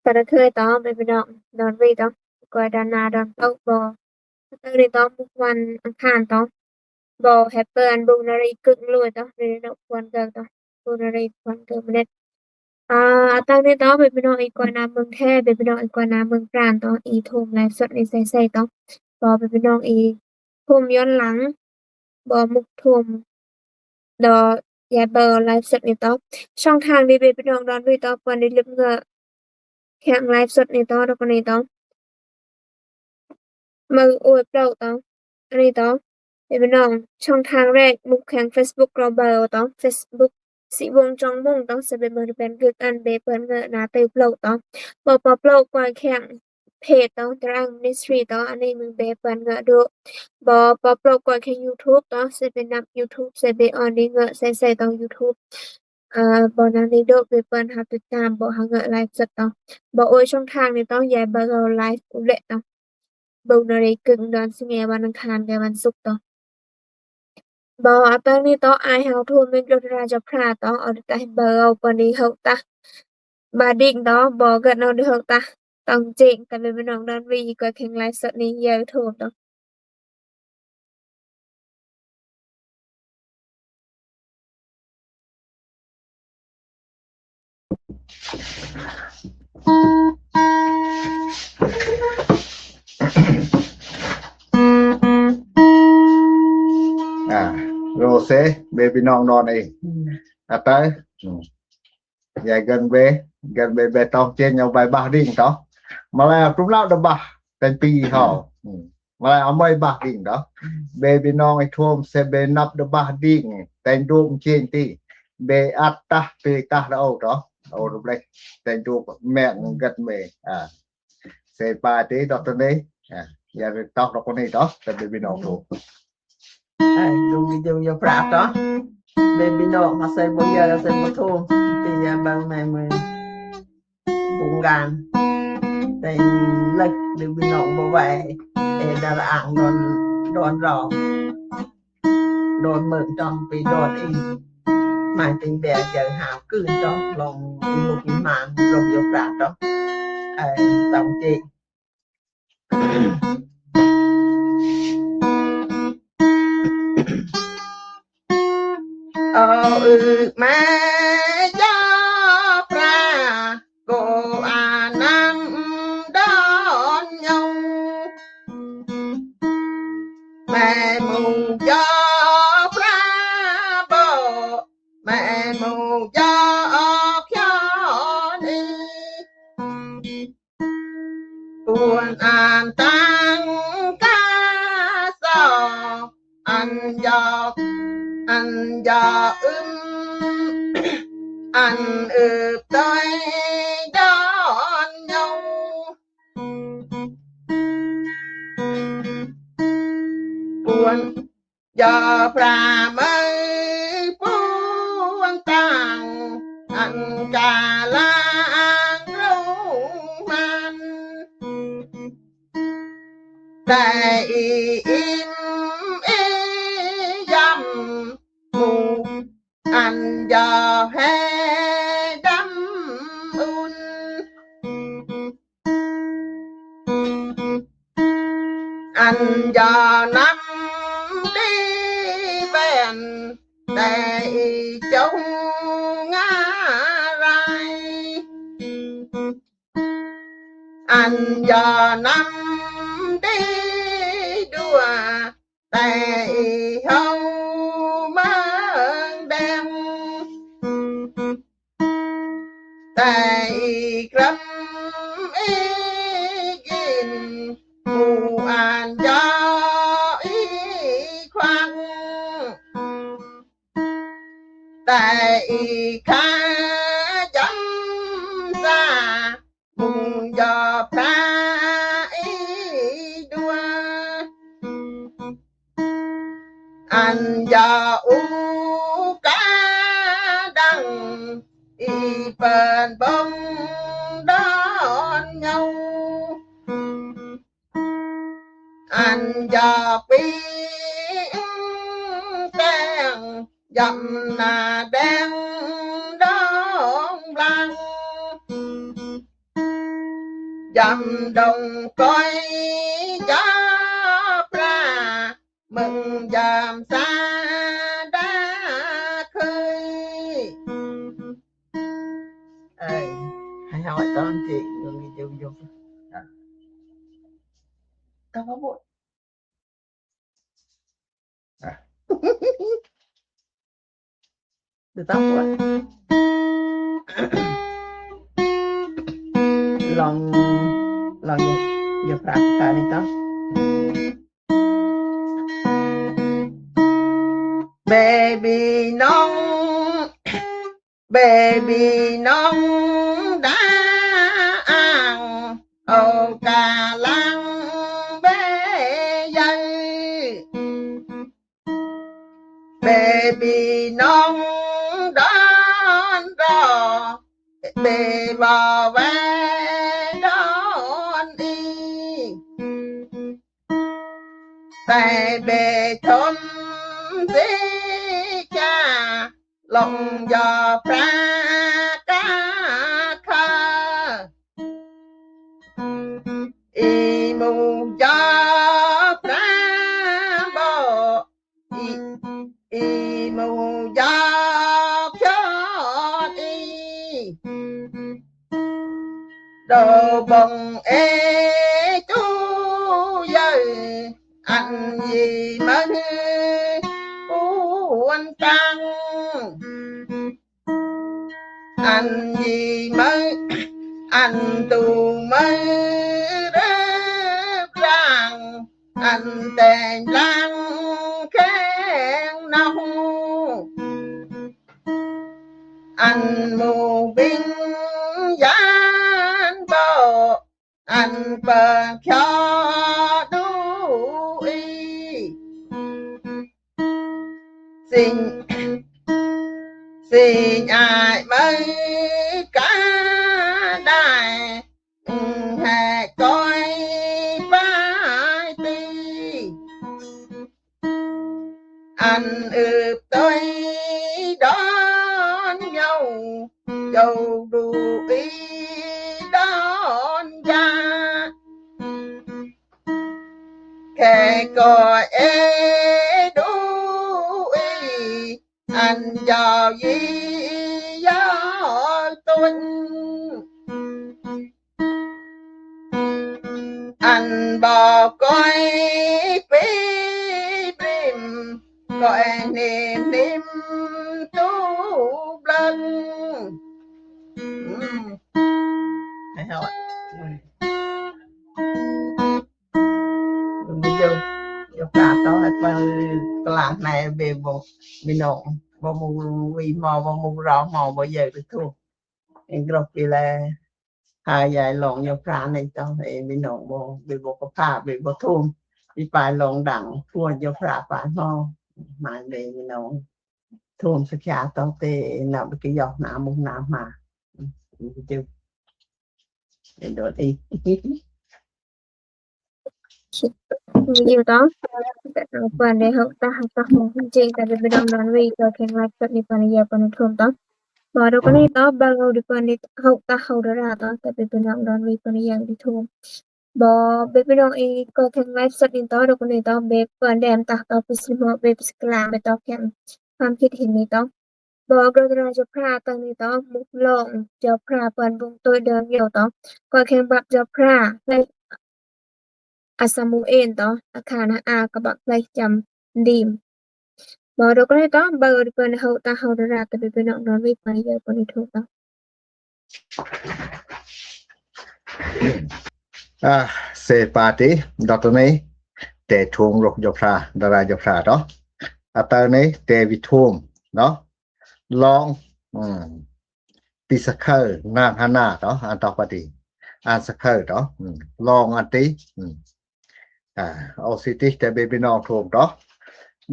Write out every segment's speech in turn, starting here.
ສະເລີເຄີຍຕອ ແມ່ພີ່ນ້ອງ ດອນວີຕອ ກວຍດອນນາ ດອນເປົາບໍ່ ເຕີນີ້ຕອ ມຸກວັນອັງຄານຕອ ບໍ່ແຮບເປີນບຸງນາຣີກຶກລຸຍຕອ ເດໂນຄວນເກີຕອ ບຸງນາຣີຄວນເກີມາເນັດ ອາ ເຕີນີ້ຕອ ແມ່ພີ່ນ້ອງອີກວຍນາເມືອງແທ້ ແມ່ພີ່ນ້ອງອີກວຍນາເມືອງປານຕອ ອີໂທມໄລຟ໌ສົດນີ້ໃສ່ໃສ່ຕອ ບໍ່ແມ່ພີ່ນ້ອງອີໂທມຍ້ອນຫຼັງ ບໍ່ມຸກໂທມ ດອ ຢາຍເບີໄລຟ໌ສົດນີ້ຕອ ຊ່ອງທາງດີເບພີ່ນ້ອງດອນວີຕອ ປອນໄດ້ລຶບເງີ້ ແຂ່ງໄລຟ໌ສົດນີ້ຕອ ດອກນີ້ຕອ ເມືອງໂອຍເປົ່າຕອ ອັນນີ້ຕອ ເປັນພີ່ນ້ອງ ຊ່ອງທາງແລກ ໝູ່ແຂ່ງເຟສບຸກກລອບເບີຕອ ເຟສບຸກ ສິວົງຈອງມຸງຕອ ສະເບເມີແບນກຶກ ອັນເບເປີນເງີ້ນາຕື່ເປົ່າຕອ ບໍ່ປອບໂລກກວາຍແຂ່ງ ເພຈຕອ ຕະລາງມິນິສທຣີຕອ ອັນນີ້ມຶງເບເປີນເງີ້ໂດ ບໍ່ປອບໂລກກວາຍແຂ່ງຢູທູບຕອ ສະເບນັບຢູທູບ ສະເບອອນນີ້ເງີ້ໃສ່ໃສ່ຕອ ຢູທູບ ເອີ ບໍ່ນາງນີ້ໂດ ເບເປີນຮັບຕິດຕາມ ບໍ່ຫາເງີ້ໄລຟ໌ສົດຕອ ບໍ່ໂອຍຊ່ອງທາງນີ້ຕອ ຢາຍເບີໄລຟ໌ອຸເລະຕອ ບຸງນາຣີກຶກດອນຊິແງ ວັນອັງຄານແກ່ວັນສຸກຕອ ບໍ່ເຕີນີ້ຕອ ອາຍເຮົາໂທເມັນໂລດຣາຈະພຣາຕອ ເອົາແຕ່ເບີເອົາປານີເຮົາຕະ ບາດິງຕອ ບໍ່ເກີດເຮົາໄດ້ເຮົາຕະ ຕ້ອງເຈັງ ແຕ່ເປັນພີ່ນ້ອງດອນວີກວຍແຂ່ງໄລຟ໌ສົດນີ້ເຢີໂທຕອ ອາ ໂລເຊ ເບບີນ້ອງນອນເອງ ອາໄຕ ອືມ ຢາຍເກີນເບ ເກີນເບ ເບຕ້ອງເຈນເອົາໃບບາດິງຕອ ມາແລ້ວ ຕຸມລາວດະບາ ເປັນປີເຮົາ ອືມ ມາແລ້ວ ເອົາໃບບາດິງຕອ ເບບີນ້ອງໄອໂທມ ເຊເບນັບດະບາດິງ ແຕງດູມເຈນຕີ ເບອັດຕະ ເປກະລະໂອຕອ ໂອລະເບ ແຕງດູມແມ່ນເກີນເບ ອາ ເຊປາຕີດອກຕະເນ ອາ ຢາໄປຕອກດອກຄົນນີ້ຕອ ແຕ່ເບບີນ້ອງໂທ ເອີ ດູວິດີໂອຢາພຣາດເນາະ ເບບີນ້ອງມາໃສ່ບໍ່ເຢີ ໃສ່ບໍ່ໂທ ຕີຢາເບິ່ງແມ່ມື ໂຄງການ ແຕ່ເລິກ ເບບີນ້ອງບໍ່ໄຫວ ເອດາລະອ່າງດອນ ດອນລອ ດອນເມີງຕ້ອງໄປດອນອີກ ມາເຕັງແບເຈີຫາວກືນດອກ ລອງອີກລູກອີກມາ ລອງຢາພຣາດເນາະ ເອີ ຕ້ອງເຈ ໂອອືມ ແມ່ເຈົ້າພຣາ ໂກອານຳດອນຍົງ ແມ່ໝູເຈົ້າພຣາ ບໍ່ ແມ່ໝູເຈົ້າພຣານີ້ ປວນອານຕັງກາຊອ ອັນຢາ ອັນຢາອຶມ ອັນອຶບຕອຍດອນຍົງ ປວນ ຢາພຣາເມີ ປວນຕັງ ອັນກາລາງໂລງມັນ ແຕ່ອີອິມອີຢຳ ໝູອັນຢາແຮດຳອຸ່ນ ອັນຢານຳດີແບນ ແຕ່ອີຈົງງາລາຍ ອັນຢານຳດີດົວ ແຕ່ອີເຮົາເມືອງແດງ ແຕ່ອີກຣຳອີກິນ ໝູ່ອານຢາອີຂວັງ ແຕ່ອີຂາຈຳສາ ມຸງຢາພຣາອີດວ ອັນຢາອູກາດັງ ອີເປີນບົງດອນເຍົາ ອັນຢາປີແຕງ ຢຳໜ້າແດງດອງບລັງ ຢາມດົງກ້ອຍຈາປາ ເມືອງຢາມສາດາເຄີຍ ເອີຍ ໃຫ້ເຮົາໄວ້ຕອນທີ່ຢູ່ຢູ່ຢູ່ ກະບໍ່ ອ່ະ ຫຼືຕາມຕົວ ລອງ ລອງ ຢ່າ ຢ່າພາດທ່ານີ້ຕໍ່ ເບບີນ້ອງ ເບບີນ້ອງດາອ່າງ ເອົາກາລັງເບໃຫຍ່ ເບບີນ້ອງດອນລໍ ເບບໍ່ແວດອນອີ ແຕ່ເບທົນສີຈາ ລົງຢໍພຣາກາຄາ ອີໝູຢໍພຣາບໍ ອີ ອີໝູຢໍພຣາອີ ໂດບົງເອຈູເຢີ ອັນຢີມະນືອປວນຕັງ ອັນຢີມະ ອັນຕູມະນືເຣິບຣາງ ອັນແຕງລາງແຂງເນົ່າ ອັນໝູວິນຍານບໍ ອັນເປີກຂໍດູອີ ຊິງ ຊິງອາຍເມີກາໄດ້ ແຮກອຍປາຍຕີ ອັນອຶບຕົຍດອນເຍົາ ເຈົ້າດູອີດອນຢາ ແຂກອຍເອດູອີ ອັນເຈົ້າຢີເຍົາຕຸນ ອັນບໍ່ກອຍປີບຣິມ ກອຍເນມນິມຕູບລັນ ອືມ ໃຫ້ເຮົາ ອືມ ເດີ ເດີກາຕໍ່ໃຫ້ເບິ່ງກະລາດໃນເບບໍ່ ພີ່ນ້ອງ ບໍ່ມີວີມໍ ບໍ່ມີເລົ່າເມົາ ບໍ່ເຢີກະທຸ ເອງກຣອບປີແລ ພາຍາຍລອງໂຍພຣາໃນຕອນເອງ ພີ່ນ້ອງ ບໍ່ ເບບໍ່ກະພາ ເບບໍ່ໂທມ ປີປາຍລອງດັງ ພວດໂຍພຣາປາຍຮອ ມາເລີຍ ພີ່ນ້ອງ ໂທມສະຂຍາຕໍ່ເຕ ນຳໄປກະຢອກນ້ຳມຸງນ້ຳມາ ອືມ ເດີ ເປັນໂດດອີກ ຄິດມີຢູ່ຕ້ອງ ແຕ່ເຮົາເພິ່ນໄດ້ເຮົາຕາເຮົາຕາຫົງຈິງ ແຕ່ເປັນໄປນຳນອນວີ ກໍແຂ່ງລັດກັບນິບານຍາປະນຸໂທມຕ້ອງ ບໍ່ ດອກນີ້ຕ້ອງ ບາງເຮົາດີເພິ່ນໄດ້ເຮົາຕາເຮົາດາລາຕ້ອງ ແຕ່ເປັນໄປນຳນອນວີປະນິຍັງດີໂທມ ບໍ່ ເປັນໄປນອງອີກ ກໍແຂ່ງໄລຟ໌ສົດນີ້ຕ້ອງ ດອກນີ້ຕ້ອງ ເປັນເພິ່ນແດມຕາຕໍ່ພິສະນຸ ເປັນພິສະກະລາ ໄປຕໍ່ແຂ່ງຄວາມຄິດເຫັນນີ້ຕ້ອງ ບໍ່ ກະລາດເຈົ້າພຣາຕັ້ງນີ້ຕ້ອງ ມຸກລອງເຈົ້າພຣາເພິ່ນບຸງໂຕຍເດີນເຍົາຕ້ອງ ກໍແຂ່ງບັກເຈົ້າພຣາ ໄລ ອາຊາມູເອນຕໍ່ ອາຄານາອາກະບັກໄລຈຳດີມ ບໍ່ ດອກນີ້ຕ້ອງ ເບີເພິ່ນເຮົາຕາເຮົາດາລາ ແຕ່ເປັນໄປນອກນອນວີປະນິເຢີປະນິໂທຕ້ອງ ອາ ເຊປາຕິ ດອກນີ້ ແຕ່ໂທມລົກໂຍພຣາ ດາລາໂຍພຣາເນາະ ອາເຕີນີ້ ແຕ່ວິໂທມເນາະ ລອງ ອືມ ປີສະເຄີ ນາງຮານາເນາະ ອັນຕອກປະຕິ ອັນສະເຄີເນາະ ອືມ ລອງອັນຕິ ອືມ ອາ ອອກຊິຕິ ແຕ່ເບບີນ້ອງໂທມເນາະ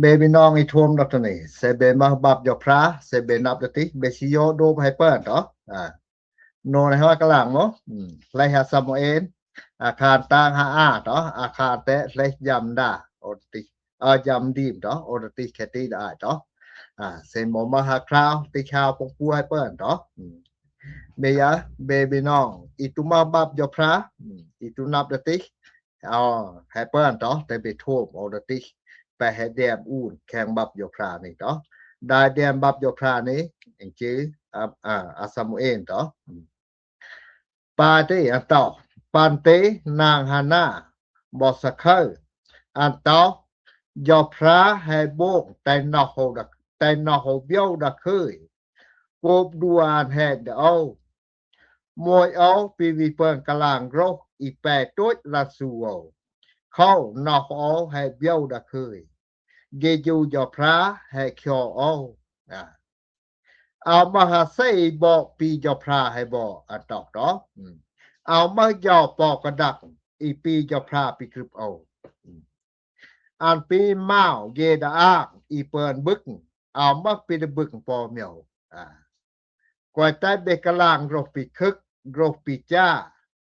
ເບບີນ້ອງອີໂທມດອກໂຕນີ້ ເຊເບມາບັບໂຍພຣາ ເຊເບນັບດອກຕິ ເບຊິໂຍໂດບໃຫ້ເປີດເນາະ ອາ ໂນໃນຮອດກະຫຼັງເນາະ ອືມ ໄລຫາຊາມູເອນ ອາຄານຕາງຫາອາເນາະ ອາຄານແຕະ ໄລຢຳດາ ໂອດຕິ ອາ ຢຳດີມເນາະ ໂອດຕິ ແຄຕິດອາຍເນາະ ອາ ເຊໂມມາຫາຄຣາວ ຕິຄາວປົງປົວໃຫ້ເປີດເນາະ ອືມ Bây giờ, baby ນ້ອງ, itu mah bab Jopra, itu nap datih. Ơ, hai pơn to, te be thôm ô datih. Pe hai dem un, kheng bab Jopra ni to. Dai dem bab Jopra ni, ing chư, a, a, a Samuel to. Pati, an to. Pante, nang Hana, bo sa khơi. An to, Jopra hai bông, tai no ho da, tai no ho biau da khơi. Kôp dua an hẹn da ô. Môi ô, pi vi pơn ka lang groh, i pe tôch la su ô. Khâu, no ho hai biau da khơi. Ge ju Jopra, hai khio ô. A. Au ma ha sei bo pi Jopra hai bo, an to to. Au ma jo po ka dak, i pi Jopra pi krip ô. An pi mau, ge da ak, i pơn bưk, au ma pi da bưk po miau. A. Koi tai be ka lang groh pi khưk, groh pi cha,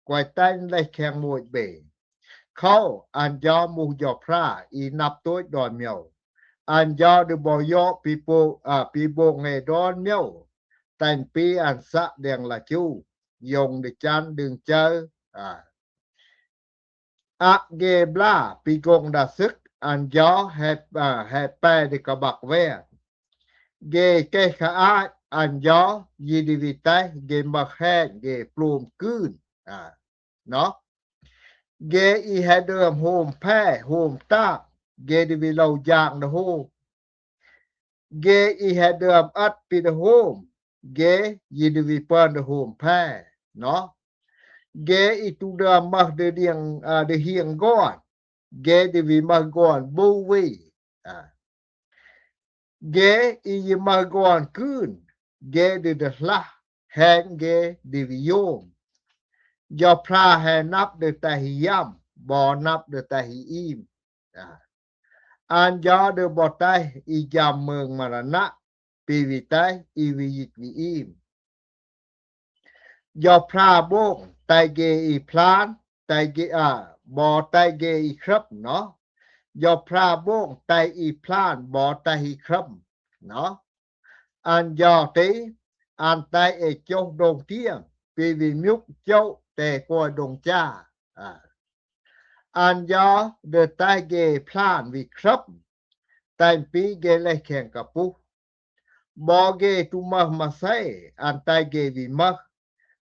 koi tai lai kheng môi be. Khâu, an jo mu Jopra, i nap tôch đoi miau. An jo de bo yo pi po, a, pi bo nge đoi miau. Tain pi an sa đeng la chu, yong de chan đương chơ, a. A ge bla pi gong da sưk, an jo he, a, he pe de ka bak ve. Ge ke kha a, an jo yi di vi tai, ge ma he, ge plôm kưn. A, no. Ge i he dơm hôm phe, hôm tak, ge di vi lau jang da ho. Ge i he dơm ăt pi da hôm, ge yi di vi pơn da hôm phe, no. Ge i tu dơm mah de dieng, a, de hieng gon, ge di vi mah gon bu vi. A. Ge i yi mah gon kưn, ge di da hlah, heng ge di vi yôm. Jopra he nap de tai hi yam, bo nap de tai hi im. A. An jo de bo tai i jam mơng ma ra na, pi vi tai i vi yik vi im. Jopra bông, tai ge i plan, tai ge a, bo tai ge i khrâm, no. Jopra bông, tai i plan, bo tai i khrâm, no. An jo te, an tai e choh dong tiêng, pi vi miuk choh te koi dong cha. A. An jo de tai ge plan vi khrâm, tain pi ge lai kheng ka puh. Bo ge tu mah ma sai, an tai ge vi mah,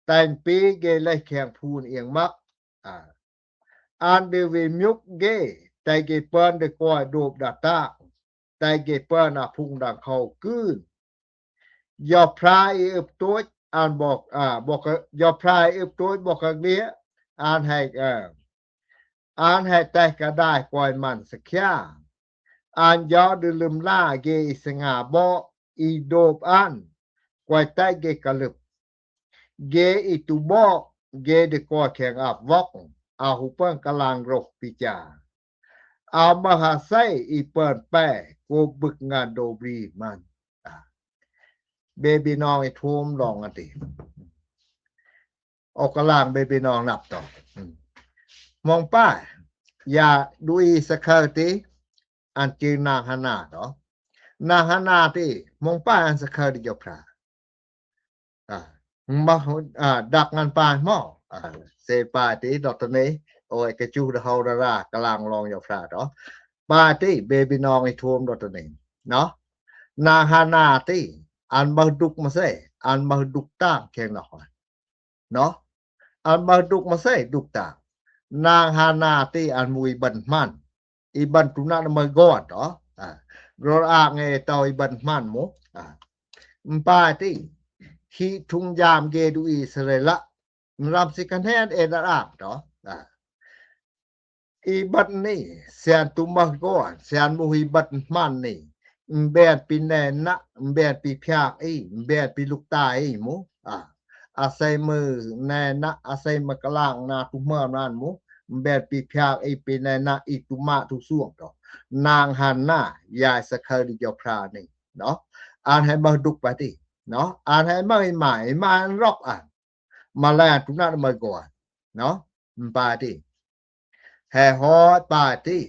tain pi ge lai kheng phun ieng mak. A. An de vi miuk ge, tai ge pơn de koi dôp da tak, tai ge pơn a phung dang khâu kưn. Jopra i ưp tôch, an bo, a, bo ka, Jopra i ưp tôch bo ka lia, an he, a, an he tai ka dai koi man sa khia. An jo de lum la ge i sa nga bo, i dôp an, koi tai ge ka lưp. Ge i tu bo, ge de koi kheng ap vok, a hu pơn ka lang groh pi cha. A ma ha sai i pơn pe, ko bưk ngan do bri man. A. Baby ນ້ອງ i thôm long an ti. Ô ka lang baby ນ້ອງ nap to. Mong pa, ya du i sa khơi ti, an chư nang Hana to. Nang Hana ti, mong pa an sa khơi di Jopra. A, ma, a, dak ngan pa mo. A, se pa ti dot ne, ôi ka chu da hau da ra, ka lang long Jopra to. Pa ti, baby ນ້ອງ i thôm dot ne, no. Nang Hana ti, an ma duk ma se, an ma duk tang kheng no. No. An ma duk ma se, duk tang. Nang Hana ti, an mu i ban man. I ban tu na ma gon to. A. Gro a nge to i ban man mo. A. Mpa ti. Hi thung jam ge du i sre la. Mram si kan hen e da ap to. A. I ban ni, sian tu ma gon, sian mu hi ban man ni. Mben pi ne na, mben pi phiak i, mben pi luk tai i mo. A. A sai mơ ne na, a sai mơ ka lang na tu ma nan mo. Mben pi phiak i pi ne na i tu ma tu suang to. Nang Hana, ya sa khơi di Jopra ni, no. An he ma duk pa ti, no. An he ma i ma, i ma an rok an. Ma la tu na ma gon, no. Mpa ti. He hoi pa ti,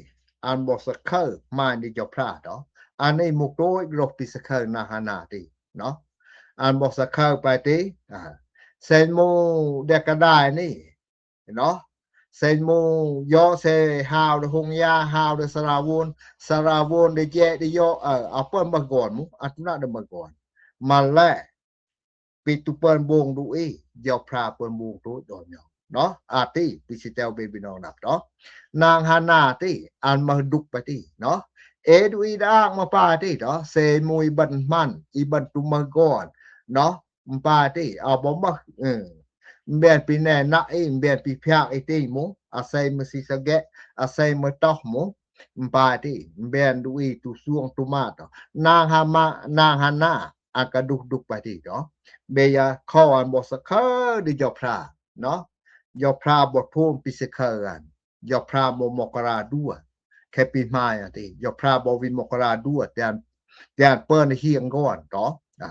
an bo sa khơi, ma di Jopra to. An ni muk to i groh pi sa khơi Nang Hana ti, no. ອ່ານບໍ່ສະເຄີາໄປຕິ ອ່າ ເຊັ່ນໝູ່ແດກກະດາຍນີ້ເນາະ ເຊັ່ນໝູ່ເຍາະເຊ ຮາວດຽວຫົງຢາ ຮາວດຽວສະລາວົນ ສະລາວົນດຽວແຈະດຽວເຍາະ ເອີ ເອົາເປີ້ນມາກ່ອນໝູ່ ອັນຕຸນະດຽວມາກ່ອນ ມາແລະ ປິດຕູເປີ້ນບົງດູອີ ເຈົ້າພຣາເປີ້ນບົງໂຕດອນຍອງເນາະ ອາຕິ ປິຊິແຕວເບບີນ້ອງນັບເນາະ ນາງຮານາຕິ ອັນມາດຸກໄປຕິເນາະ ເອດູອີດາອາກມາປາຕິເນາະ ເຊມຸຍບັນມັນ ອີບັນຕຸມາກ່ອນເນາະ ມາປາຕິ ເອົາບໍ່ມາ ເອີ ແບນປີແນນະອີ ແບນປີພຽກອີຕິໝູ ອາໄສມາຊິສະແກະ ອາໄສມາຕອກໝູ ມາປາຕິ ແບນດູອີຕູຊວງຕູມາຕອ ນາງຮາມາ ນາງຮານາ ອາກະດຸກດຸກໄປຕິເນາະ ເບຍາ ເຂົາອັນບໍ່ສະເຄີາດີເຈົ້າພຣາເນາະ ເຈົ້າພຣາບໍ່ໂທມປິສະເຄີາອັນ ເຈົ້າພຣາບໍ່ມໍກະລາດູ ແຄ່ປີໃໝ່ອັນຕິ ເຈົ້າພຣາບໍ່ວິນມໍກະລາດູ ແຕ່ ແຕ່ເປີ້ນຮຽງກ່ອນເນາະ ອາ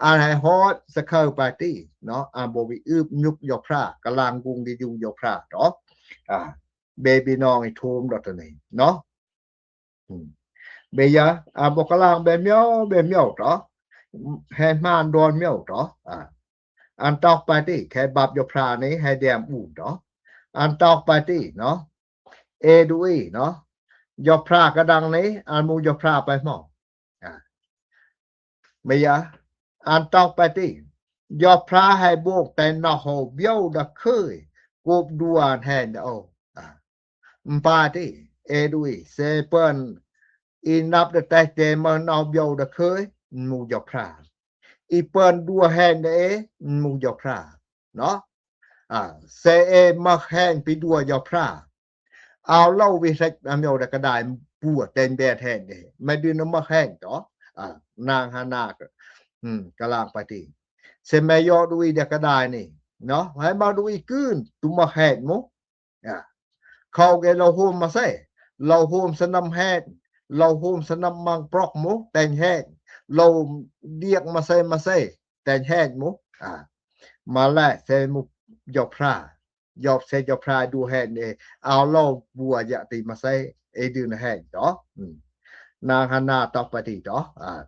ອັນໃຫ້ຮອດສະເຄີາປາຕິເນາະ ອາ ບໍ່ວິອຶບຍຸກເຈົ້າພຣາ ກະລາງກຸງດີຢູ່ເຈົ້າພຣາເນາະ ອາ ເບບີນ້ອງອີໂທມດອກຕະນີ້ເນາະ ອືມ ເບຍາ ອາ ບໍ່ກະລາງແບມຽວ ແບມຽວຕອ ແຮມານດອນມຽວຕອ ອາ ອັນຕອກໄປຕິ ແຄ່ບັບໂຍພຣານີ້ ໃຫ້ແດມອູຕອ ອັນຕອກໄປຕິເນາະ ເອດູອີເນາະ ໂຍພຣາກະດັງນີ້ ອັນໝູ່ໂຍພຣາໄປໝໍ ອາ ເມຍາ ອັນຕອກໄປຕິ ໂຍພຣາໃຫ້ໂບກແຕ່ນະໂຮບຽວດະເຄີຍ ກົບດວນແຮງດະໂອ ອາ ມາປາຕິ ເອດຸຍ ເຊເປີ້ນ ອີນັບດະແຕກເຕເມີນອບໂຍດະເຄີຍ ໝູ່ເຈົ້າພຣາ ອີເປີ້ນດັວແຮງເດ ໝູ່ເຈົ້າພຣາ ເນາະ ອາ ເຊເອມັກແຮງປີດັວເຈົ້າພຣາ ເອົາເລົ່າວິເຮັດອາມໂຍດະກະດາຍປົວເຕັນແບດແຮງເດ ແມ່ດື່ມນຳມັກແຮງເນາະ ອາ ນາງຫານາກະ ອືມ ກະລາງປາຕີ ເຊແມ່ໂຍດຸຍດະກະດາຍນີ້ ເນາະ ໃຫ້ມາດຸຍກືນຕຸມະແຮງໝູ ອາ ເຂົາແກ່ເລົ່າໂຮມມາໃສ່ ເລົ່າໂຮມສະນຳແຮງ ເລົ່າໂຮມສະນຳມັງປຣອກໝູ ແຕ່ງແຮງ ເລົ່າດຽກມາໃສ່ ມາໃສ່ ແຕ່ງແຮງໝູ ອາ ມາແລະໃສ່ໝູ ເຈົ້າພຣາ ຢອບໃສ່ເຈົ້າພຣາດູແຮງເດ ເອົາເຫຼົ້າບົວຍະຕິມາໃສ່ ເອດື່ມແຮງເນາະ ອືມ ນາງຫານາຕອບປະຕິເນາະ ອາ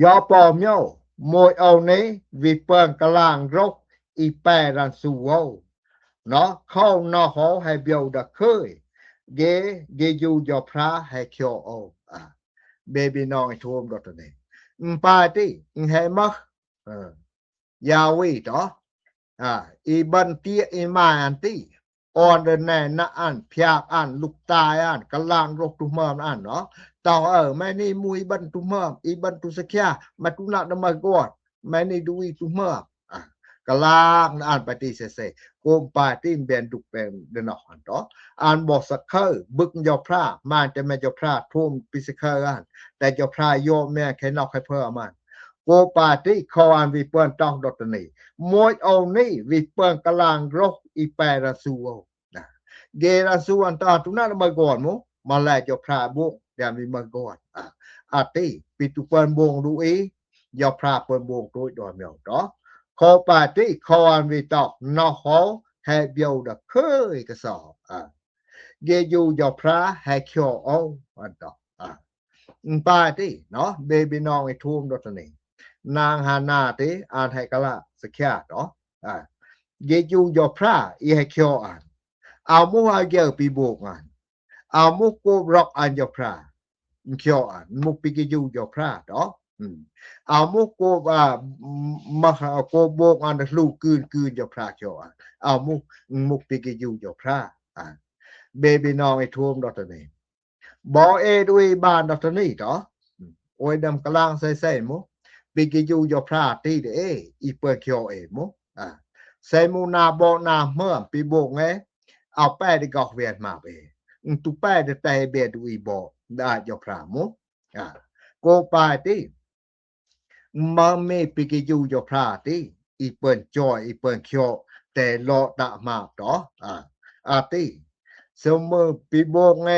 ຍອປອມໂຍ ໂມຍເອົາເນ ວິເປິງກະລາງໂຣກ ອີແປລັນຊູໂວ ເນາະ ເຂົ້ານອກໂຮແຮບຽວດະເຄີຍ ເກ ເກຢູຢໍພຣາແຮຄຽວໂອ ອາ ເບບີນ້ອງອີໂທມດອກຕະເນ ອາ ປາຕິ ອາ ແຮມັກ ເອີ ຢາວີຕອ ອາ ອີບັນເຕຍ ອີມາຍອັນຕິ ອອນເດີແນນະອັນ ພຽກອັນ ລຸກຕາຍອັນ ກະລາງໂຣກຕຸເມີມອັນເນາະ ຕອ ເອີ ແມ່ນີ້ໝູ່ອີບັນຕຸເມີມ ອີບັນຕຸສະຄຽ ມາຕຸນະດະມາກອນ ແມ່ນີ້ດຸອີຕຸເມີມ ອາ ກະລາງນະອັນປາຕິເສເສ ໂກມປາຕິແບນດຸກແບນເດນອກອັນຕອ ອັນບໍ່ສະເຄີາ ບຶກເຈົ້າພຣາ ມາແຕ່ແມ່ເຈົ້າພຣາ ໂທມປິສະເຄີາອັນ ແຕ່ເຈົ້າພຣາໂຍແມ່ແຄ່ນອກໃຫ້ເພີມອັນ ໂກປາຕິ ຂໍອັນວິເປິງຕອກດອກຕະນີ ໂມຍໂອນີ ວິເປິງກະລາງໂຣກ ອີແປລະຊູໂອ ນະ ເກລະຊູອັນຕາຕຸນະມາກອນໝູ ມາແລເຈົ້າພຣາບົງ ແດມວິມາກອນ ອາ ອາຕິ ປິຕຸເປິງບົງດູອີ ເຈົ້າພຣາເປິງບົງໂຕຍດອນມຽວຕອ ໂຄປາຕິ ຂໍອັນວິຕອກ ນອກໂຮແຮບຽວດະເຄີຍກະຊອ ອາ ເກຢູເຈົ້າພຣາແຮຄຽວໂອ ອັນຕອ ອາ ປາຕິເນາະ ເບບີນ້ອງອີໂທມດອກຕະນີ ນາງຫານາຕິ ອານໄຮກະລະສະຄຽເນາະ ອາ ເກຈູເຈົ້າພຣາ ອີແຮຄຽວອັນ ເອົາມຸກອາເກີປີໂບກອັນ ເອົາມຸກໂກບລັອກອັນເຈົ້າພຣາ ຄຽວອັນ ມຸກປີເກຈູເຈົ້າພຣາເນາະ ອືມ ເອົາມຸກໂກບ ອາ ມະ ໂກບໂບກອັນລູກກືນ ກືນເຈົ້າພຣາຄຽວອັນ ເອົາມຸກ ມຸກປີເກຈູເຈົ້າພຣາ ອາ ເບບີນ້ອງອີໂທມດອກຕະນີ ບໍເອດຸຍບານດອກຕະນີຕອ ໂອຍດຳກະລາງໃສ່ໃສ່ມຸ ປີກິຢູຢໍພຣາຕີເດເອ ອີເປີຄຽວເອມຸ ອາ ໃສ່ມຸນາບໍນາເມີມປີໂບງເອ ເອົາແປດີກອກວຽນມາເອ ອື ຕຸແປເດແຕເບດຸຍບໍ ດາຢໍພຣາມຸ ອາ ໂກປາຍຕີ ມາເມປີກິຢູຢໍພຣາຕີ ອີເປີນຈອຍ ອີເປີນຄຽວ ແຕ່ລໍຕະມາບຕອ ອາ ອາຕີ ສະເໝີປີໂບງເອ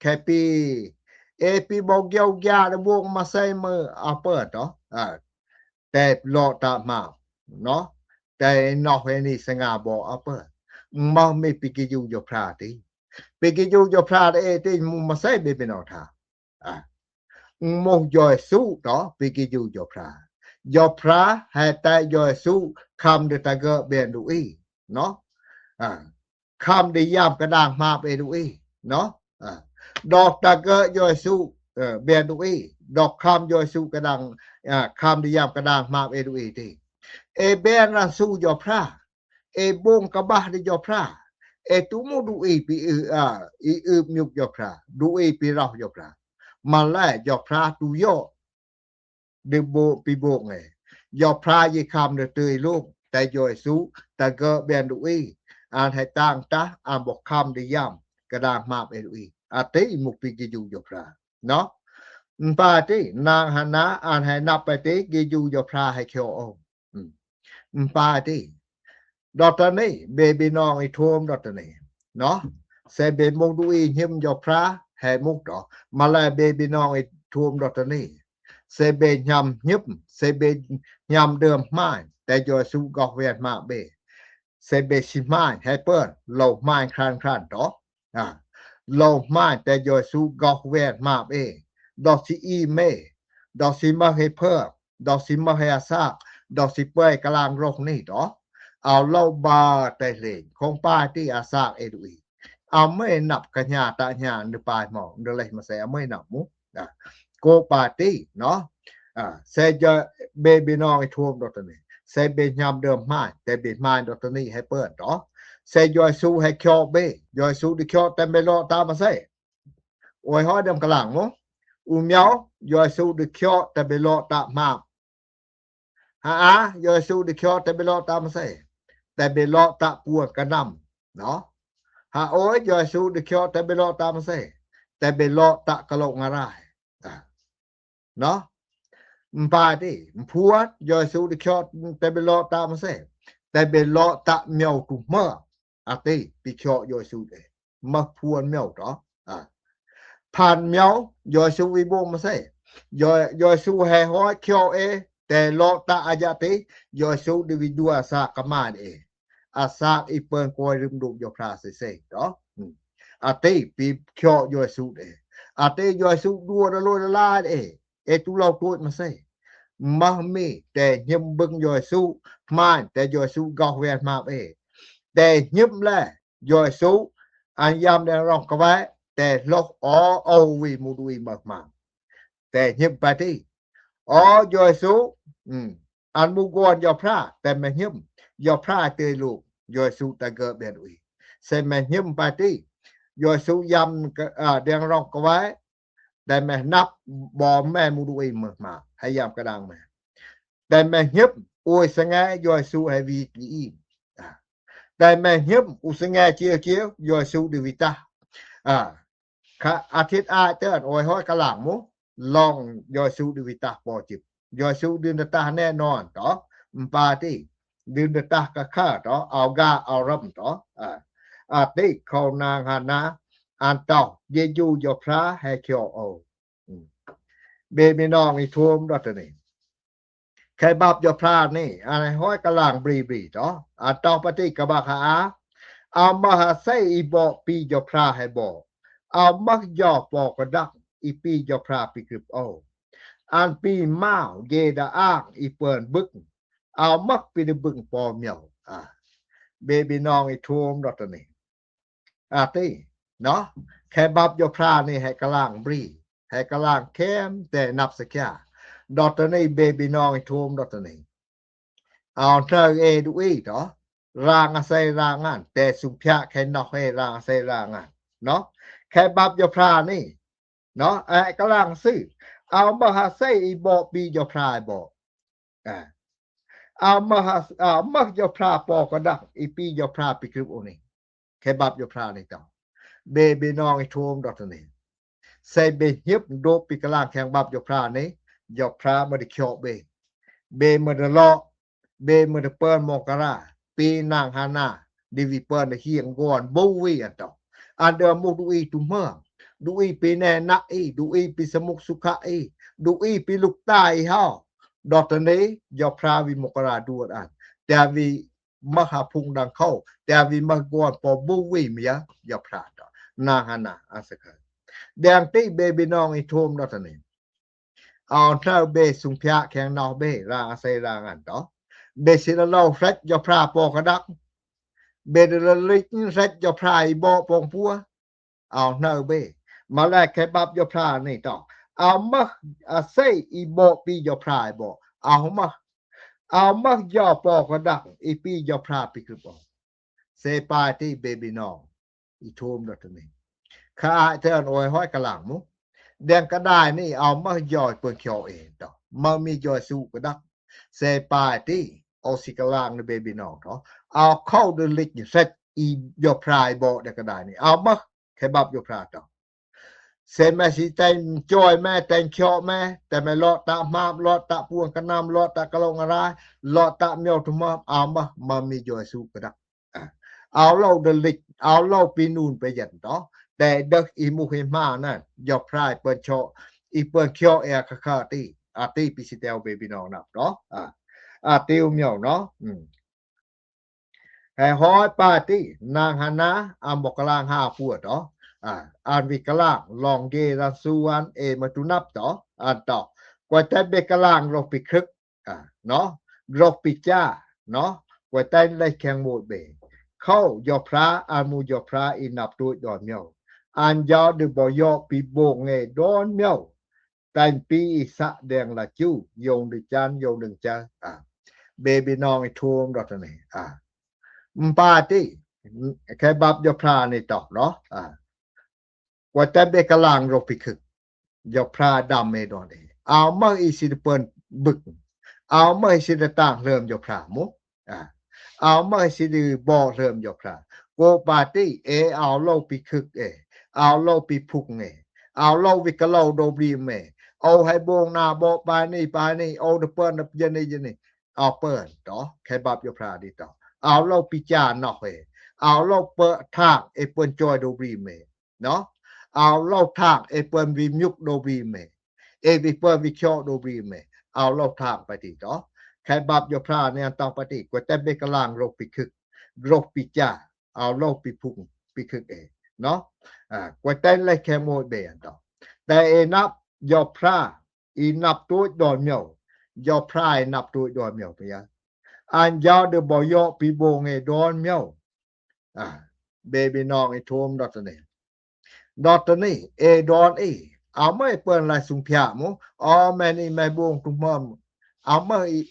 ແຄ່ປີ ເອ ປີໂບງກຽວກຽວໂບງມາໃສ່ມືອາເປີນຕອ ອາ ແຕ່ລໍຕະມາບເນາະ ແຕ່ນອກເຮນີສະຫງ່າບໍອາເປີນ ມາເມປີກິຢູຢໍພຣາຕີ ປີກິຢູຢໍພຣາເອ ຕີ ມາໃສ່ເບເບນອທາ ອາ Mô Yêsu đó, pi ki ju Yôphra. Yôphra he ta Yêsu kham de ta gơ ben du i, no? A, kham de yam ka dang hmap e du i, no? A, dok ta gơ Yêsu, ơ, ben du i, dok kham Yêsu ka dang, a, kham de yam ka dang hmap e du i ti. E ben ran su Yôphra. E bông ka bah de Yôphra. E tu mô du i pi ư, a, i ư mjuk Yôphra. Du i pi rah Yôphra. Ma le Yôphra tu yo. De bông pi bông e. Yôphra ye kham de tơi lông. Ta Yêsu, ta gơ ben du i. An he tang ta, an bo kham de yam. Ka dang hmap e du i. A ti mô pi ki ju Yôphra. No? Mpa ti, nang Hana, an he nap pa ti, ki ju Yôphra he kio ôm. Ưm. Mpa ti. Dot ta ni, be bi nong i thuôm dot ta ni. No? Se be mông du i nhim Yôphra, he mục đó. Ma le be bi nong i thuôm dot ta ni. Se be nham nhim, se be nham đơm hmai, ta Yêsu goh ven hma be. Se be si hmai, he pơn, lô hmai khran khran đó. A, lô hmai ta Yêsu goh ven hma be. Dot si i me, dot si mơ he pơn, dot si mơ he a sak, dot si pơi ka lang rôh ni đó. Ao lô ba ta lêng, khong pa ti a sak e du i. Ao me nap ka nha ta nha nư pai mô, nư leh ma se ao me nap mu. A, kô pa ti, no? A, se Yê-, be bi nong i thuôm dot ta ni. Se be nham đơm hmai, ta be hmai dot ta ni he pơn đó. Se Yêsu he kio be, Yêsu de kio ta be lô ta ma se. Ôi hoi đơm ka lang mô. U miao, Yêsu de kio ta be lô ta hmap. Ha a, Yêsu de kio ta be lô ta ma se. Ta be lô ta puan ka năm, no? Ha ôi, Yêsu de kio ta be lô ta ma se. Ta be lô ta ka lô nga rai. A. No? Mpa ti, mpuat, Yêsu de kio ta be lô ta ma se. Ta be lô ta miao tu mơ. A ti, pi kio Yêsu de. Mơ puan miao đó. A. Phan miao, Yêsu i bông ma se. Yê-, Yêsu he hoi kio e, ta lô ta a ya ti, Yêsu de vi dua sa ka ma de. A sak i pơn kôi rưm đu Yôphra se se đó. Ưm. A ti pi kio Yêsu de. A ti Yêsu dua da lôi da la de. E tu lô tuôt ma se. Mah mi ta nhim bưng Yêsu, hmai ta Yêsu goh ven hmap e. Ta nhim le Yêsu, an yam đen rong ka ve, ta lôh o, o vi mô du i mơ hmap. Ta nhim pa ti. O Yêsu, ưm, an mô guan Yôphra, ta me nhim, Yôphra tơi lông, Yêsu ta gơ ben du i. Se me nhim pa ti. Yêsu yam ka, a, đen rong ka ve, ta me nap bo me mô du i mơ hmap, he yam ka dang me. Ta me nhim, ôi sa nge Yêsu he vi ki i. A. Ta me nhim, u sa nge chiêu chiêu, Yêsu de vi ta. A. Ka, a thit a tơn, ôi hoi ka lang mô, lông Yêsu de vi ta po chip. Yêsu de na ta ne non, to. Mpa ti, de na ta ka ka, to. Ao ga, ao râm, to. A. A ti, khâu nang Hana, an tao, Yêsu Yôphra, he kio ôm. Ưm. Be bi nong i thuôm dot ta ni. Khe bap Yôphra ni, an he hoi ka lang bri bri, to. An tao pa ti ka bak ha a. Ao mơ ha se i bo pi Yôphra he bo. Ao mơ yo po ka dak, i pi Yôphra pi krip ôm. An pi mao, ye da ang, i pơn bưng. Ao mơ pi de bưng po miao. A. Be bi nong i thuôm dot ta ni. A ti, no? Khe bap Yôphra ni he ka lang bri, he ka lang khem, ta nap sa kha. Dot ta ni be bi nong i thuôm dot ta ni. Ao nơ e du i, to. Rang a se rang an, ta sung phia khe noh he rang a se rang an. No? Khe bap Yôphra ni, no? E ka lang sư. Ao mơ ha se i bo pi Yôphra i bo. A. Ao mơ ha, ao mơ Yôphra po ka dak, i pi Yôphra pi krip ôm ni. Khe bap Yôphra ni to. Be bi nong i thuôm dot ta ni. Se be nhim đup pi ka lang kheng bap Yôphra ni, Yôphra mơ de kio be. Be mơ de lô, be mơ de pơn mô ka ra, pi nang Hana, de vi pơn de hiêng guan, bu vi an to. An đơm mô du i tu mơ, du i pi ne na i, du i pi sa mục su kha i, du i pi luk ta i hao. Dot ta ni, Yôphra vi mô ka ra duat an. Ta vi mơ ha phung đăng khâu, ta vi mơ guan po bu vi mia, Yôphra to. Nang Hana, a sa kha. Đen ti be bi nong i thuôm dot ta ni. Ao hnơ bê sung phiă kheng noh bê, rang asê rang ăn to. Bê sĭ lơ lâu hrĕt Yôh Pha pô kơdăk. Bê đơ lơ lĭch hrĕt Yôh Pha i bŏ pông pua. Ao hnơ bê. Mă lĕ khe ƀăp Yôh Pha ni to. Ao mơh asê i bŏ pi Yôh Pha i bŏ. Ao mơh. Ao mơh Yôh pô kơdăk i pi Yôh Pha pi kơ bŏ. Sê pai ti bê ƀi nong. I thôm đŏt ni. Khă ai tơn ôi hói kơ lăng mô. Đen kơ đai ni ao mơh Yôh pơn khiô ê to. Mơh mi Yôh Yêsu kơdăk. Sê pai ti. Ô sĭ kơ lăng ni bê ƀi nong to. Ao khâu đơ lĭch hrĕt i Yôh Pha i bŏ đen kơ đai ni. Ao mơh khe ƀăp Yôh Pha to. Sê mĕ sĭ tĕng choi mĕ, tĕng khiô mĕ, tĕ mĕ lŏ tă hmam, lŏ tă puông kơ năm, lŏ tă kơ lông arai, lŏ tă miêu tu hmam, ao mơh, mơh mi Yôh Yêsu kơdăk. A. Ao lâu đơ lĭch, ao lâu pi nun pê yĕn to. Tĕ đơh i mô hê hma năn, Yôh Pha i pơn chô, i pơn khiô ê khă khă ti, a ti pi sĭ teo bê ƀi nong năp to. A. A ti u miêu no. Ưm. Hê hói pai ti, nang Hana, ăn ƀôk kơ lăng ha pua to. A, ăn ƀi kơ lăng, lŏng gê răn su ăn, ê mă tu năp to, ăn to. Kuai tĕ bê kơ lăng rôh pi khưk, a, no, rôh pi cha, no, kuai tĕ lĕ kheng môi bê. Khâu Yôh Pha, ăn mô Yôh Pha i năp tuč đon miêu. Ăn Yôh đơ bŏ yŏ pi bông ngê đon miêu. Tĕng pi i să đen la chu, yông đư chăn, yông đư chơ. A. Bê ƀi nong i thôm đŏt ni. A. Mpa ti, khe ƀăp Yôh Pha ni to, no. A. Kuai tĕ bê kơ lăng rôh pi khưk. Yôh Pha đăm mê đon ê. Ao mơh i sĭ đơ pơn bưk. Ao mơh i sĭ đơ tang hlơm Yôh Pha mô. A, ao mơh sĭ đư bŏ hlơm Yôh Pha. Kô pai ti, ê ao lâu pi khưk ê. Ao lâu pi phŭk ê. Ao lâu ƀi kơ lâu đô bri mê. Ô hê bông na bŏ pai ni, pai ni. Ô đơ pơn đơ yơ ni, yơ ni. Ao pơn to, khe ƀăp Yôh Pha đĭ to. Ao lâu pi cha noh ê. Ao lâu pơ thang ê pơn choi đô bri mê. No. Ao lâu thang ê pơn ƀi miŭk đô bri mê. Ê ƀi pơn ƀi khiô đô bri mê. Ao lâu thang pai ti to. Khe ƀăp Yôh Pha ni ăn tong pai ti. Kuai tĕ bê kơ lăng rôh pi khưk. Rôh pi cha. Ao lâu pi phŭk, pi khưk ê. No. A, kuai tĕ lĕ kheng môi bê ăn to. Tĕ ê năp Yôh Pha. I năp tuč đon miêu. Yôh Pha i năp tuč đon miêu pê yă. Ăn Yôh đơ bŏ yŏ pi bông ngê đon miêu. A, bê ƀi nong i thôm đŏt ni. Đŏt ni, ê đon i. Ao mơh i pơn lai sung phiă mô. Ô mĕ ni mĕ bông tu hmam. Ao mơh i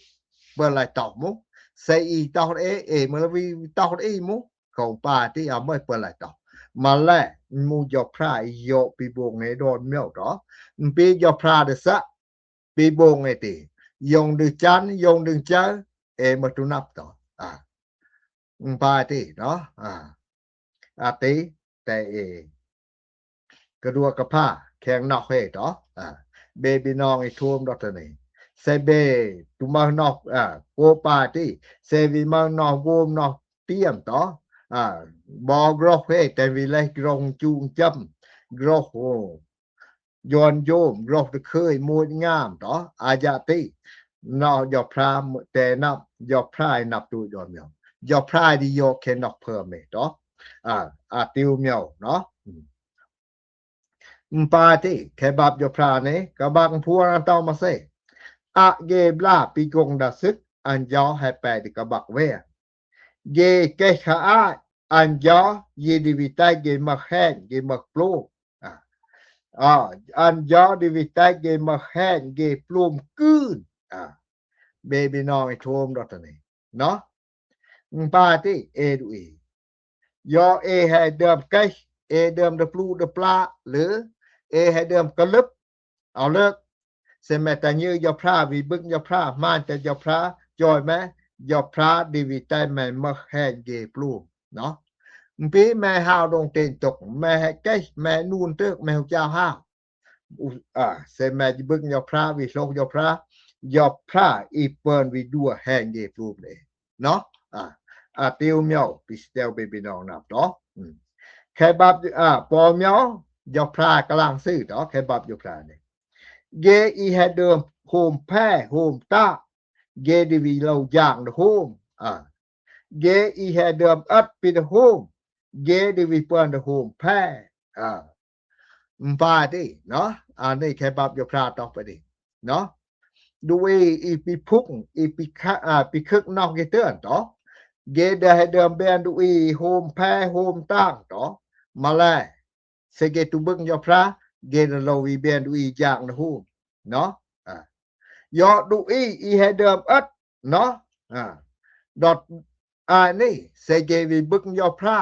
pơn lai tŏh mô. Sê i tŏh ê, ê mơh la ƀi tŏh i mô. Khâu pai ti ao mơh i pơn lai tŏh. Mă lĕ, mô Yôh Pha i yŏ pi bông ngê đon miêu to. Mpi Yôh Pha đơ să. Pi bông ê ti. Yông đư chăn, yông đư chơ. Ê mă tu năp to. A. Mpa ti, no. A. A ti, tĕ ê. Kơ đua kơ pha, kheng noh hê to. A. Bê ƀi nong i thôm đŏt ni. Sê bê, tu mơh noh, a, kô pai ti. Sê ƀi mơh noh gôm noh tiêm to. A. Bŏ grôh hê, tĕ ƀi lĕ grôh chung chăm. Grôh hô. Yuôn yôm, grôh đơ khơi, môi ngam to, a yă ti. Noh Yôh Pha tĕ năp, Yôh Pha i năp tuč đon miêu. Yôh Pha đĭ yŏ khe noh phơ mê to. A, a ti u miêu, no. Mpa ti, khe ƀăp Yôh Pha ni, kơ ƀăk phua ăn tong mă sê. A gê bla pi gông đa sứt, ăn Yôh hê pê đĭ kơ ƀăk wê. Gê keh khă ai, ăn Yôh, yê đĭ ƀi tĕ gê mơh hên, gê mơh plôm. A. A, ăn Yôh đĭ ƀi tĕ gê mơh hên, gê plôm kưn. A. Bê ƀi nong i thôm đŏt ni. No. Mpa ti, ê đu i. Yôh ê hê đơm keh, ê đơm đơ plu đơ pla, lư, ê hê đơm kơ lưp, Ao lơ, sê mĕ ta như Yôh Pha, ƀi bưk Yôh Pha, hman ta Yôh Pha, choi mĕ, Yôh Pha đĭ ƀi tĕ mĕ mơh hên gê plôm, no. Mpi mĕ hao đông tên tŏk, mĕ hê keh, mĕ nun tơk, mĕ hu chao hao. U, a, sê mĕ ƀi bưk Yôh Pha, ƀi hlôh Yôh Pha, Yôh Pha i pơn ƀi đua hên gê plôm đê. No. A, a ti u miêu, pi stel ƀi ƀi nong năp to. Ưm. Khe ƀăp, a, pô miêu, Yôh Pha kơ lăng sư to, khe ƀăp Yôh Pha ni. Gê i hê đơm hôm phe, hôm ta, gê đĭ ƀi lâu yang đơ hôm. A. Gê i hê đơm ơt pi đơ hôm, gê đĭ ƀi pơn đơ hôm phe. A. Mpa ti, no? A ni khe ƀăp Yôh Pha to pai ti. ເນາະ. ດວຍອີ່ປີພຸງ ອີ່ປີຄະ ອ່າ ປີຄຶກນອກເກເຕີນເນາະ ເກເດີໃຫ້ເດີມແບນ ດວຍໂຮມແພໂຮມຕ່າງເນາະ ມາແລ ເສເກຕຸເບິງ ຍອບພຣາ ເກເດີໂລວີແບນ ດວຍຢ່າງນະໂຮມເນາະ. ອ່າ ຍອດ ດວຍອີ່ໃຫ້ເດີມເອິດເນາະ. ອ່າ ດອດ ອານີ້ ເສເກວີເບິງ ຍອບພຣາ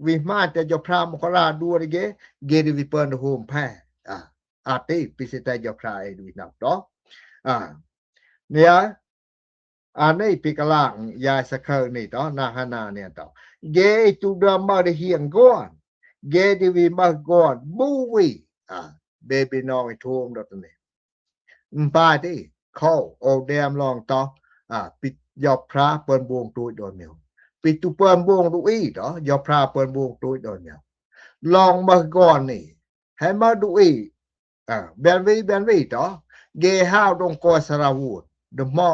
ວິມານແຕ່ ຍອບພຣາ ມົກກະລາ ດວຍເກ ເກເດວີເປີນ ໂຮມແພ ອ່າ ອາຕິ ປິເສແຕ ຍອບພຣາ ເອ ດວຍນັບເນາະ. ອ່າ ເນຍ ອານີ້ ປີກະລາງ ຍາຍສະເຄີນີ້ເນາະ ນາງຮານາເນຍເນາະ ເກອີ່ຕູເດີມມາໄດ້ຮຽງກ່ອນ ເກເດວີມາກ່ອນ ບູວີ ອ່າ ເບບີນ້ອງ ອີ່ໂທມ ດອກເຕີນີ້ ອາ ປາຕິ ເຂົ້າ ໂອແດມລອງຕໍ່ ອາ ປິດ ຍອບພຣາ ເປີນວົງ ໂຕຍດອນມຽວ ປິດຕູເປີນວົງ ດູອີ່ເນາະ ຍອບພຣາ ເປີນວົງ ໂຕຍດອນມຽວ ລອງມາກ່ອນນີ້ ໃຫ້ມາ ດູອີ່ ອາ ແບນວີ ແບນວີເນາະ ເກຮາວ ດົງກອຍ ສະລາວູດ ເດີມອ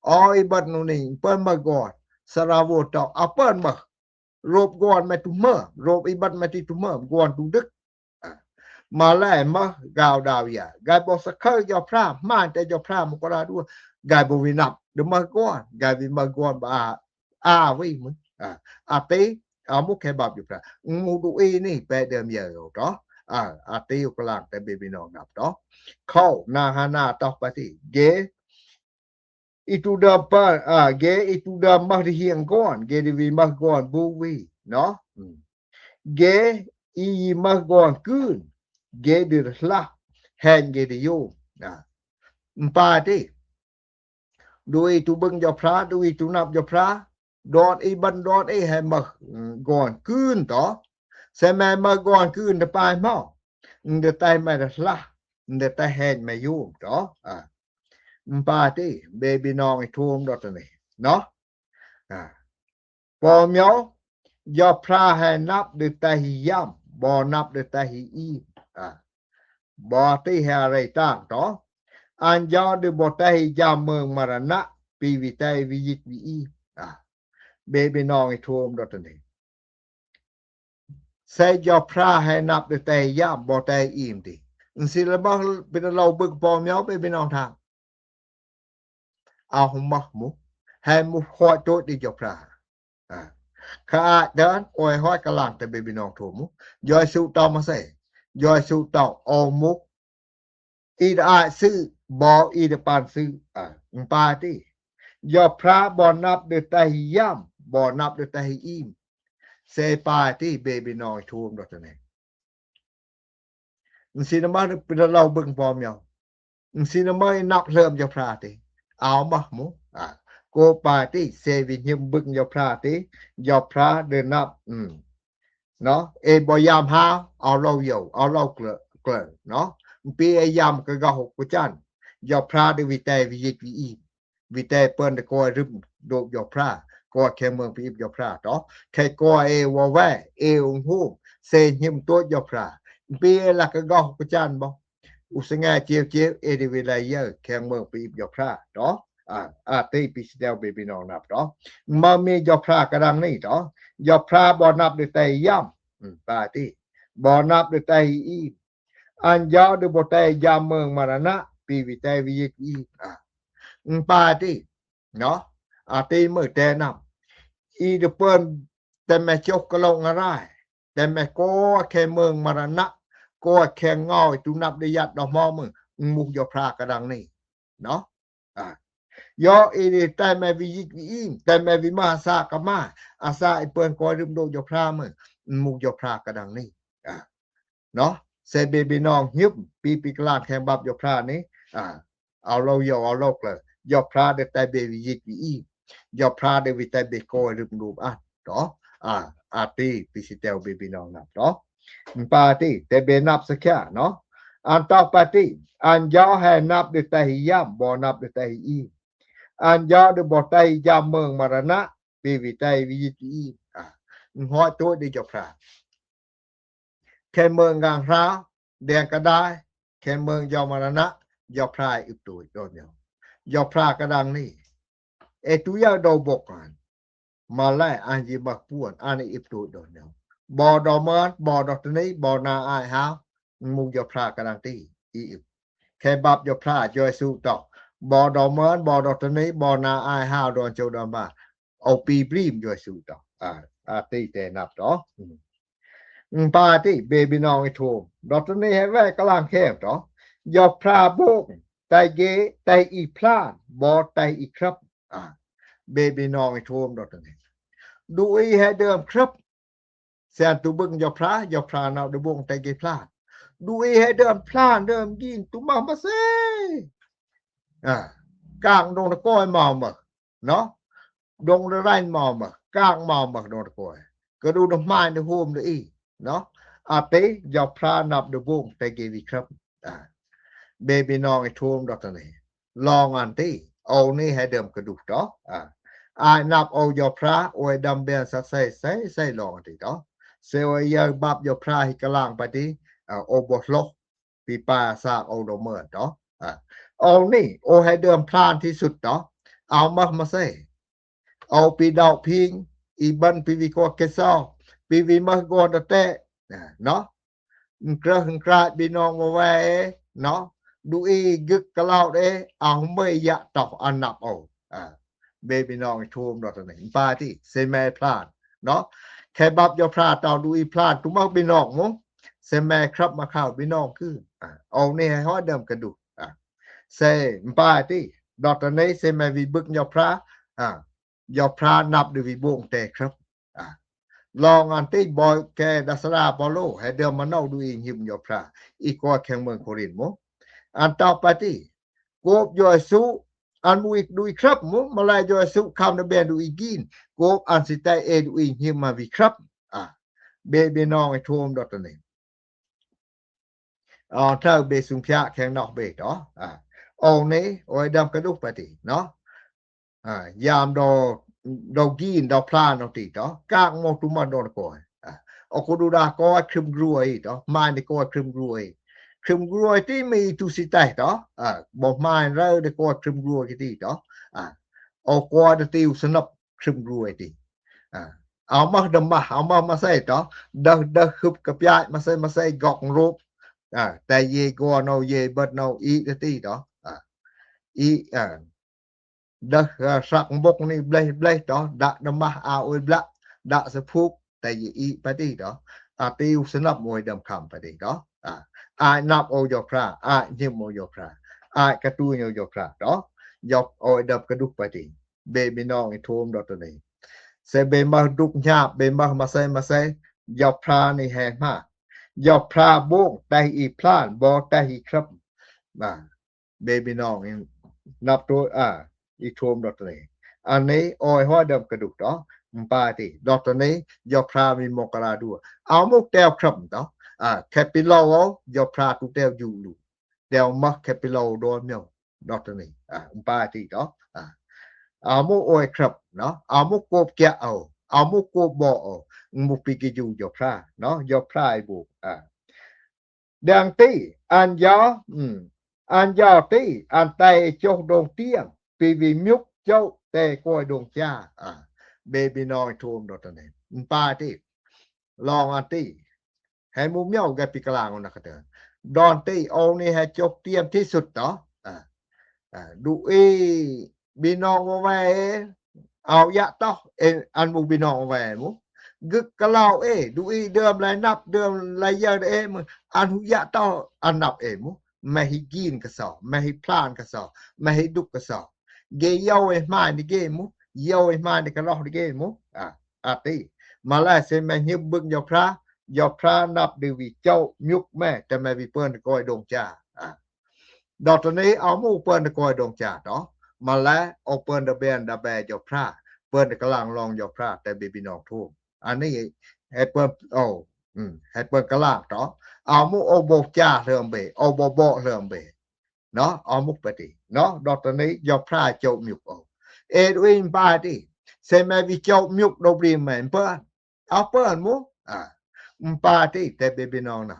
ອໍ ອີ່ບັດນູນີ້ ເປີນມາກ່ອນ ສະລາວູດເນາະ ອາ ເປີນມາ ໂຣບກ່ອນ ແມນຕູເມີ ໂຣບ ອີ່ບັດ ແມນຕີຕູເມີ ກ່ອນຕູດຶກ ອາ ມາແລ ມາກາວດາວຢາ ກາຍບໍ່ສະເຄີ ຍອບພຣາ ມາແຕ່ ຍອບພຣາ ມົກກະລາ ດວຍ ກາຍບໍ່ວິນັບ ເດີມາກ່ອນ ກາຍວິມາກ່ອນ ບາ ອາ ອາວິ ມຶ ອາ ອາຕິ ອາມຸກແຄບັບ ຍອບພຣາ ອືມ ດູອີ່ນີ້ ແປເດີມເຢີເນາະ ອາ ອາຕິ ກະລາງ ແຕ່ເບບີນ້ອງນັບເນາະ ເຂົ້າ ນາງຮານາ ຕອກປາຕິ ເກ ອີ່ຕູເດີມປາ ອາ ເກອີ່ຕູເດີມມາໄດ້ຮຽງກ່ອນ ເກເດວີມາກ່ອນ ບູວີເນາະ ອືມ ເກອີ່ມາກ່ອນກືນ ເກເດີລະ ແຮງເກເດໂຍ ອາ ອາ ປາຕິ ດວຍອີ່ຕູເບິງ ຍອບພຣາ ດວຍອີ່ຕູນັບ ຍອບພຣາ ດອນ ອີ່ບັນ ດອນ ເອ ໃຫ້ມາ ອືມ ກ່ອນກືນເນາະ ສະແມມາກ່ອນກືນ ດະປາຍເມົາ ເດີໄຕແມດະລະ ເດີໄຕແຮງແມໂຍມເນາະ ອາ ອາ ປາຕິ ເບບີນ້ອງ ອີ່ໂທມ ດອກເຕີນີ້ເນາະ ອາ ປໍມຽວ ຍອບພຣາ ໃຫ້ນັບ ເດີໄຕຮີຢາມ ບໍ່ນັບ ເດີໄຕຮີອີ່ ອາ ບໍ່ຕິ ແຮງອາໄລຕ່າງເນາະ ອັນຢາວ ເດີບໍ່ໄຕຮີຢາມ ເມືອງມະລະນະ ປີວິໄຕ ວິຢິດ ວິອີ່ ອາ ເບບີນ້ອງ ອີ່ໂທມ ດອກເຕີນີ້ ໃສ່ ຍອບພຣາ ໃຫ້ນັບ ເດີໄຕຮີຢາມ ບໍ່ໄຕຮີອີ່ມຕິ ອັນຊີ້ລະມາ ເປັນລາວເບິ່ງ ປໍມຽວ ເບບີນ້ອງທາງ ອາ ຫຸມມະ ໝູ ແຮມໝູ ຄອຍໂຕດ ຍອບພຣາ ອາ ຂະອາດເດີນ ໂອຍ ຮອຍກະລາງ ແຕ່ເບບີນ້ອງໂທມ ຢອຍສຸຕອມມາເຊ ຢອຍສຸຕອມ ໂອມຸກ ອີດອາຍຊື່ ບໍ່ອີດປານຊື່ ອາ ອາ ປາຕິ ຍອບພຣາ ບໍ່ນັບ ເດີໄຕຮີຢາມ ບໍ່ນັບ ເດີໄຕຮີອີ່ມ ເຊປາຕິ ເບບີນ້ອງໂທມ ດອກເຕີນີ້ ອັນຊີ້ນະມາ ເປັນລາວເບິ່ງ ປໍມຽວ ອັນຊີ້ນະມາ ນັບເລີ່ມ ຍອບພຣາຕິ ອາວມະ ໝູ ອາ ໂກປາຕິ ເຊວິຍິມ ເບິ່ງ ຍອບພຣາຕິ ຍອບພຣາ ເດີນັບ ອືມ ເນາະ ເອ ບໍ່ຢາມຫາວ ເອົາລາວຢຽວ ເອົາລາວເກີ ເກີເນາະ ປີອາຍາມກະກະຫົກກະຈັນ ຍອບພຣາ ເດີວິໄຕ ວິຢິດ ວິອີ່ ວິໄຕເປີນ ເດີກອຍລຶມ ໂດບ ຍອບພຣາ ກອຍແຄເມືອງ ປີອິບ ຍອບພຣາເນາະ ແຄກອຍ ເອ ວໍແວ ເອ ອຸງຫູ ເຊຫິມ ໂຕດ ຍອບພຣາ ປີລະກະກະຫົກກະຈັນ ບໍ່ ອຸສະແງ ຈຽວ ຈຽວ ເອ ເດວິໄລເຢີ ແຄເມືອງ ປີອິບ ຍອບພຣາເນາະ ອາ ອາຕິ ປີສະແຕວ ເບບີນ້ອງນັບເນາະ ມາມີ ຍອບພຣາ ກະດັງນີ້ເນາະ ຍອບພຣາ ບໍ່ນັບ ເດີໄຕຮີຢາມ ອາ ປາຕິ ບໍ່ນັບ ເດີໄຕຮີອີ່ມ ອັນຢາວ ເດີບໍ່ໄຕຮີຢາມ ເມືອງມະລະນະ ປີວິໄຕ ວິຢິດ ວິອີ່ມ ອາ ອາ ປາຕິ ເນາະ ອາຕິ ເມືອງແຕນຳ ອີເດເປີນ ແຕ່ແມ່ຈົກກະໂລງອາລາຍ ແຕ່ແມ່ກອແຄເມືອງມະລະນະ ກອແຄເງົາ ອີ່ຕູນັບ ເດຍັດ ດອກໝໍ ເມືອງ ໝູກ ຍອບພຣາ ກະດັງນີ້ ເນາະ ອາ ຢໍ ອີເດ ແຕ່ແມ່ວິຢິດ ວິອີ່ມ ແຕ່ແມ່ວິມາ ສາກະມາ ອາສາ ອີເປີນ ກອລຶມ ໂດບ ຍອບພຣາ ເມືອງ ໝູກ ຍອບພຣາ ກະດັງນີ້ ອາ ເນາະ ເຊເບບີນ້ອງ ຫຶບ ປີປີກະລາງ ແຄງບັບ ຍອບພຣານີ້ ອາ ເອົາລາວຢຽວ ເອົາລາວເກີ ຍອບພຣາ ເດີໄຕເບວິຢິດ ວິອີ່ມ ຍອບພຣາ ເດີວິໄຕເບກອຍລຶມ ໂດບ ອາ ເນາະ ອາ ອາຕິ ປີສະແຕວ ເບບີນ້ອງນັບເນາະ ປາຕິ ແຕ່ເບນັບສະແຄເນາະ ອັນຕອກປາຕິ ອັນຢາວ ໃຫ້ນັບ ເດີໄຕຮີຢາມ ບໍ່ນັບ ເດີໄຕຮີອີ່ມ ອັນຢາວ ເດີບໍ່ໄຕຮີຢາມ ເມືອງມະລະນະ ປີວິໄຕ ວິຢິດ ວິອີ່ມ ອາ ຫອຍໂຕດ ເດີ ຍອບພຣາ ແຄເມືອງກາງຮາວ ແດງກະດາຍ ແຄເມືອງ ຢອມມະລະນະ ຢອບພຣາ ອຶບໂຕຍ ດອນຍອງ ຢອບພຣາ ກະດັງນີ້ ເອຕຸຍາວ ໂດບົກ ອານ ມາແລ ອາຍິມາກປວນ ອານ ອຶບໂຕຍ ດອນຍອງ ບໍ່ດອມານ ບໍ່ດອກຕະນີ ບໍ່ນາອາຍຫາວ ໝູກ ຢອບພຣາ ກະດັງຕີ ອີອຶບ ແຄ ខະບັບ ຢອບພຣາ ຢອຍຊູ ເນາະ ບໍ່ດອກເມີນ ບໍ່ດອກຕະນີ ບໍ່ນາອາຍ ຫາວ ດອນໂຈ ດອນມາ ເອົາປີບຣີມ ຢອຍຊູ ເນາະ ອາ ອາຕິ ແຕ່ນັບ ເນາະ ອືມ ປາຕິ ເບບີນ້ອງ ອີໂທມ ດອກຕະນີ ແຮແວ ກະລາງແຄມ ເນາະ ຢອບພຣາ ໂບງ ໄຕເກ ໄຕອີພລານ ບໍ່ໄຕອີຄຣັບ ອາ ເບບີນ້ອງ ອີໂທມ ດອກຕະນີ ດູອີ ແຮເດີມ ຄຣັບ ແຊນຕູເບິ່ງ ຢອບພຣາ ຢອບພຣາ ເນາະ ດະບົງ ໄຕເກພລານ ດູອີ ແຮເດີມ ພລານ ເດີມ ກິນ ຕຸມາ ມາເຊ ອາ ກາງ ດົງຕະກອຍ ມາມາ ເນາະ ດົງລະໄລ ມາມາ ກາງ ມາມາ ດົງຕະກອຍ ກະດູດອກໄມ້ ໃນໂຮມ ດອກອີ ເນາະ ອາເຕ ຢອບພຣາ ນັບ ດະບົງ ໄຕເກ ວີຄຣັບ ອາ ເບບີນ້ອງ ອີໂທມ ດອກຕະນີ ລອງອັນຕິ ໂອນີ ແຮເດີມ ກະດູດ ເນາະ ອາ ອາຍນັບ ໂອຢອບພຣາ ໂອຍດຳ ແບນ ສັກໄຊ ໄຊ ໄຊ ລອງອັນຕິ ເນາະ ເຊໂອຍເຢີ ບັບ ຢອບພຣາ ຮີກະລາງ ປາຕິ ອາ ໂອບົດ ໂລ ປີປາ ສາກ ໂອໂດເມີ ເນາະ ອາ ໂອນີ ໂອແຮເດີມ ພລານ ທີ່ສຸດ ເນາະ ເອົາມາ ມາເຊ ເອົາປີດອກພິງ ອີເບັນ ປີວີກອເກຊອ ປີວີມາກອນຕະແຕ ນະ ເນາະ ເກຣຶງກຣາຍ ບີນ້ອງ ມາແວ ເນາະ ດູອີ ກຶກກະລາວເອ ເອົາເມຍຍະຕອກ ອັນນັບ ໂອ ອາ ເບບີນ້ອງ ອີໂທມ ດອກຕະນີ ປາຕິ ເຊແມ ພລານ ເນາະ ແຄບັບ ຢອບພຣາ ຕາວ ດູອີ ພລານ ຕຸມາ ບີນ້ອງ ໂມ ເຊແມ ຄຣັບ ມາເຂົ້າ ບີນ້ອງ ຄື ອາ ໂອນີ ແຮຮອຍເດີມ ກະດູດ ອາ ເຊ ປາຕິ ດອກຕະນີ ເຊແມ ວີບຶກ ຢອບພຣາ ອາ ຢອບພຣາ ນັບ ດຽວ ວີບົງ ແຕ່ ຄຣັບ ອາ ລອງອັນຕິ ບອຍແກ ດາສະລາ ປາໂລ ແຮເດີມ ມະໂນ ດູອີ ຫິມ ຢອບພຣາ ອີກອຍ ແຂງເມືອງ ໂຄຣິນ ໂມ ອັນຕາວ ປາຕິ ໂກບ ຢອຍຊູ ອັນມູ ອີກ ດູອີ ຄຣັບ ໂມ ມະລາຍ ຢອຍຊູ ຄຳ ດະແບນ ດູອີ ກິນ ໂກບ ອັນຊິໄຕເອ ດູອີ ຫິມ ມາ ວີຄຣັບ ອາ ເບບີນ້ອງ ອີໂທມ ດອກຕະນີ ອອ ເທີ ເບຊຸງພຍາ ແຂງນອກ ເບ ເນາະ ອາ ໂອເນ ໂອຍດຳ ກະດູກ ປາຕິ ເນາະ ອາ ຢາມ ດອ ດອກກິນ ດອກພລານ ດອກຕີ ເນາະ ກາກ ໂມ ຕຸມາ ດອນກອຍ ອາ ໂອໂກດູດາ ກອຍ ຄຶມກຣວຍ ເນາະ ມາຍ ໃນກອຍ ຄຶມກຣວຍ ຄຶມກຣວຍ ຕີ ມີ ຕູຊິໄຕ ເນາະ ອາ ບໍ່ມາຍ ເລີ ໃນກອຍ ຄຶມກຣວຍ ກະຕີ ເນາະ ອາ ໂອກອຍ ດະຕິວ ສະໜັບ ຄຶມກຣວຍ ຕີ ອາ ເອົາມາ ດຳມາ ເອົາມາ ມາໃສ່ ເນາະ ເດີ ເດີ ຄຶບ ກະປຽຍ ມາໃສ່ ມາໃສ່ ກອກ ໂຣບ ອາ ແຕ່ເຢກອນ ເນາະ ເຢເບິດ ເນາະ ອີ ກະຕີ ເນາະ ອາ ອີ ອາ ເດີ ສັກ ບົກ ນີ້ ເບລ ເບລ ເນາະ ດະ ດຳມາ ອາ ໂອຍ ບລະ ດະ ສະພຸກ ແຕ່ເຢ ອີ ປາຕິ ເນາະ ອາ ຕິວ ສະໜັບ ໂອຍ ດຳຄຳ ປາຕິ ເນາະ ອາ ອາຍ ນັບ ໂອ ຢອບພຣາ ອາຍ ຍິມ ໂອ ຢອບພຣາ ອາຍ ກະຕູຍ ໂອ ຢອບພຣາ ເນາະ ຢອບ ໂອຍ ດຳ ກະດຸກ ປາຕິ ເບບີນ້ອງ ອີໂທມ ດອກຕະນີ ເຊເບມາດຸກຫຍາບ ເບມາ ມາໃສ່ ມາໃສ່ ຢອບພຣາ ນີ້ ແຮມາ ຢອບພຣາ ໂບງ ແຕ່ອີພລານ ບໍ່ ແຕ່ອີຄຣັບ ອາ ເບບີນ້ອງ ນັບໂຕ ອາ ອີໂທມ ດອກຕະນີ ອາ ເນ ໂອຍ ຮອຍ ດຳ ກະດຸກ ເນາະ ປາຕິ ດອກຕະນີ ຢອບພຣາ ມີ ມົງກະລາ ດູ ອາ ມຸກ ແຕວ ຄຣັບ ເນາະ ອາ ແຄປິໂລ ຢອບພຣາ ຕູແຕວ ຢູລູ ແຕວ ມັກ ແຄປິໂລ ດອນ ມຽວ ດອກຕະນີ ອາ ປາຕິ ເນາະ ອາ ອາ ມຸກ ໂອຍ ຄຣັບ ເນາະ ອາ ມຸກ ໂກບ ແກະ ເອົາ ອາ ມຸກ ໂກບ ບໍ່ ເອົາ ມຸກ ປີກະຢູ ຢອບພຣາ ເນາະ ຢອບພຣາ ອາ ເບ ອາ ເດງຕີ ອັນຢາ ອືມ ອັນຢາຕີ ອັນໄຕ ຈົກ ດົງຕຽງ ປີວີ ມິວກ ເຈົ້າ ແຕ່ກອຍ ດົງຈາ ອາ ເບບີນ້ອງ ໂທມ ດອກຕະນີ ປາຕິ ລອງອັນຕິ ໃຫ້ໝູ່ມຽວ ແກປີກະລາງ ອອນນະກະເຕີ ດອນຕິ ໂອນີ້ ໃຫ້ຈົກຕຽມ ທີ່ສຸດ ເນາະ ອາ ອາ ດູອີ ບີນ້ອງ ວາແວ ເອົາ ຢະ ຕອ ເອ ອັນໝູ່ບີນ້ອງ ແວ ໝູ່ ກຶກກະລາວ ເອ ດູອີ ເດີມ ລາຍ ນັບ ເດີມ ລາຍ ເຢີ ເອ ມ ອັນຫູ ຢະ ຕອ ອັນນັບ ເອ ໝູ່ ແມ ຮີ ກິນ ກະຊໍ ແມ ຮີ ພລານ ກະຊໍ ແມ ຮີ ດຸກ ກະຊໍ ເກ ເຍົາ ເອ ມາຍ ເກ ໝູ່ ເຍົາ ເອ ມາຍ ກະລອກ ເກ ໝູ່ ອາ ອາ ຕິ ມາລາຍ ເຊ ແມ ຮີ ບຶກ ຢອບພຣາ ຢອບພຣາ ນັບ ດີວີ ເຈົ້າ ມິວກ ແມ ແຕ່ແມ ວີ ເປີ້ນ ກອຍ ດົງຈາ ອາ ດອກຕະນີ ເອົາໝູ່ເປີ້ນ ກອຍ ດົງຈາ ເນາະ ມາແລ ເອົາເປີ້ນ ດະແບນ ດະແບ ຍົກພຣາ ເປີ້ນ ກະລາງ ລອງ ຍົກພຣາ ແຕ່ເບບີນ້ອງ ໂທມ ອັນນີ້ ໃຫ້ເປີ້ນ ເອົາ ອືມ ໃຫ້ເປີ້ນ ກະລາງ ເນາະ ເອົາໝູ່ ໂອ ໂບ ຈາ ເລີມ ເບ ໂອ ໂບ ເບາະ ເລີມ ເບ ເນາະ ເອົາໝູ່ ປາຕິ ເນາະ ດອກຕະນີ ຍົກພຣາ ໂຈະ ມິວກ ໂອ ເອ ດູອີ ປາຕິ ເຊ ແມ ວີ ໂຈະ ມິວກ ໂດບຣີ ແມ ເປີ້ນ ເອົາເປີ້ນ ໝູ່ ອາ ປາຕິ ແຕ່ເບບີນ້ອງ ນະ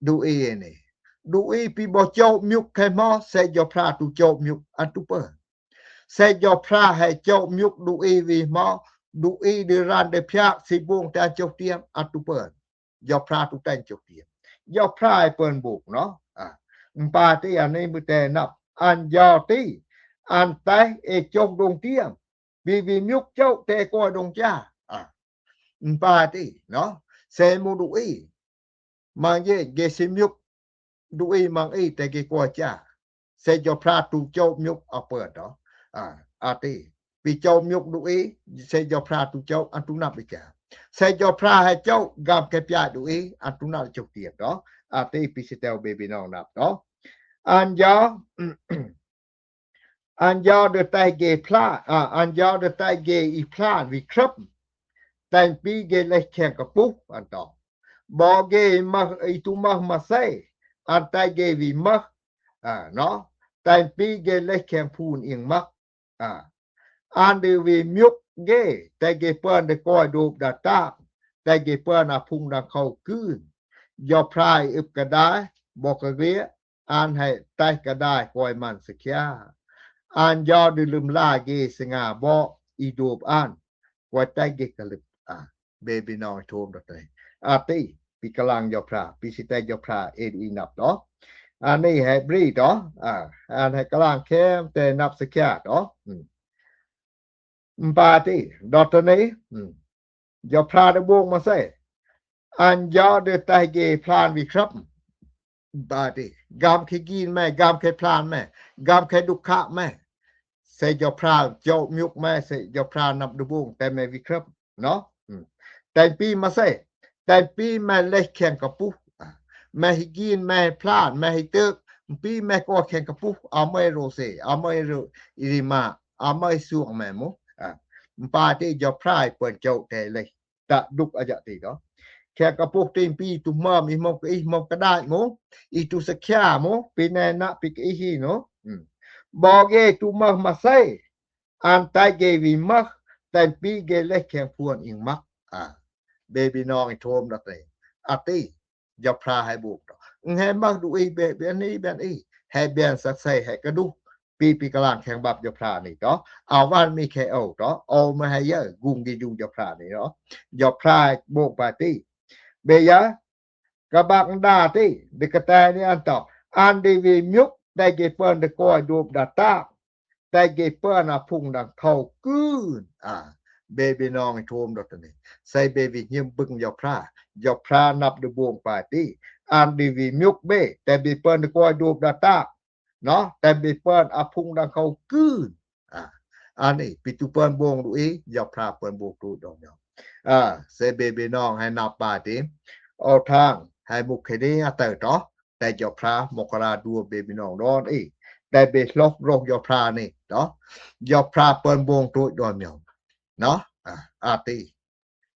ດູອີ ເອ ເນ ດູອີ ປີ ໂບ ໂຈະ ມິວກ ແຄ ໝໍ ເຊ ຍົກພຣາ ຕູ ໂຈະ ມິວກ ອັນ ຕູ ເປີ້ນ ເຊ ຍົກພຣາ ໃຫ້ ໂຈະ ມິວກ ດູອີ ວີ ໝໍ ດູອີ ດີຣານ ເດ ພຽກ ຊິ ບົງ ແຕນ ຈົກ ຕຽມ ອັນ ຕູ ເປີ້ນ ຍົກພຣາ ຕູ ແຕນ ຈົກ ຕຽມ ຍົກພຣາ ໃຫ້ເປີ້ນ ບຸກ ເນາະ ອາ Mpati, an ni mui te năp. Ăn yo ti, ăn teh ê chông đông tiêm, bi bi miuk châu te koi đông cha. A, mpati, no? Se mu du i. Mang ye, ge si miuk du i mang i te ge koi cha. Se yo phra tu châu miuk a pơ to. A, a ti. Pi châu miuk du i, se yo phra tu châu, ăn tu năp i cha. Se yo phra he châu, gam ke pia du i, ăn tu năp châu tiêm to. A ti pi si teo be bi nong năp to. Ăn yo, ăn yo de tai ge phla, a, ăn yo de tai ge i phlan vi khrăp. Tanh pi ge leh kheng kapuh, ăn to. Bo ge mah i tu mah ma se, ăn tai ge vi mah, a, no. Tanh pi ge leh kheng phun ing mah. A, ăn de vi miuk ge, te ge pơn de koi dôp da ta, te ge pơn a phung dang khâu kưn. Yo phrai ưp ka dai, bo ka glia, ăn he tai ka dai koi man sa khia. Ăn yo de lum la ge sa nga bo, i dôp ăn, koi tai ge ka lưp. A, be bi nong thôm dot te. A ti, pi ka lang yo phra, pi si te yo phra, ê du i năp to. Ăn ni he bri to. A, ăn he ka lang khem te năp sa khia to. Mpati, dot te ni. Yo phra de bông ma se. Ăn yo de tai ge phlan vi khrăp. Mpati, gam ke gin me, gam ke phlan me, gam ke duk kha me. Se yo phra châu miuk me, se yo phra năp de bông, te me vi khrăp, no? Tanh pi ma se, tanh pi me leh kheng kapuh. Me hi gin, me hi phlan, me hi tơk, pi me koi kheng kapuh, a me ro se, a me ro i ri ma, a me suông me mu. A, mpati yo phrai pơn châu te leh. Ta duk a ya ti to. Kheng kapuh tanh pi tu mâm i mâm ka i mâm ka dai mu, i tu sa khia mu, pi ne na pi ka i hi no. Bo ge tu mah ma se, ăn tai ge vi mah, tanh pi ge leh kheng phun ing mah. A, be bi nong i thôm dot te. A ti, yo phra he bông to. He mah du i be, be ni be ni. He be sa se he ka du. Pi, pi ka lang kheng bap yo phra ni to. A van mi khe o to. O ma he yo, gung gi gung yo phra ni to. Yo phra bông pa ti. Be ya, ka bak da ti, de ka te ni ăn to. Ăn de vi miuk, te ge pơn de koi dôp da ta. Te ge pơn a phung dang khâu kưn. A, be bi nong i thôm dot te ni. Se be bi hiêm bưng yo phra. Yo phra năp de bông pa ti. Ăn de vi miuk be, te bi pơn de koi dôp da ta. No, te bi pơn a phung dang khâu kưn. A, ăn ni, pi tu pơn bông du i, yo phra pơn bông du i dong yo. A, se be bi nong he năp pa ti. O thang, he mu khe ni a tơ to. Te yo phra mo ka ra du be bi nong don i. Te be hlok rok yo phra ni to. Yo phra pơn bông du i dong yo. No, a, a ti.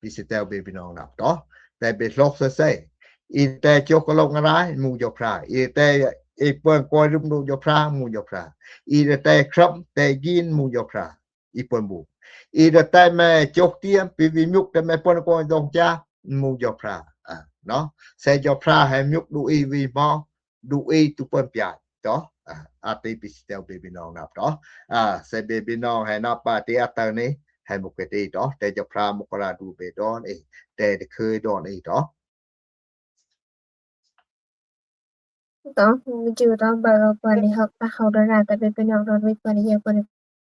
Pi si teo be bi nong năp to. Te be hlok se se. I te chok ka lok nga rai, mu yo phra. I te i pơn koi rum du yo phra, mu yo phra. I te khrăp, te gin, mu yo phra. I pơn bu. I te te me chok tiêm, pi vi miuk te me pơn koi dong cha, mu yo phra. A, no. Se yo phra he miuk du i vi mo, du i tu pơn piai. To. A, a ti pi si teo be bi nong năp to. A, se be bi nong he năp pa ti a tơ ni, he mu ke ti to. Te yo phra mo ka ra du be don i. Te de khơi don i to. To, mi ju to, ba pơn ni hok ta hau da ra, te be bi nong don wi pơn ni ye pơn ni.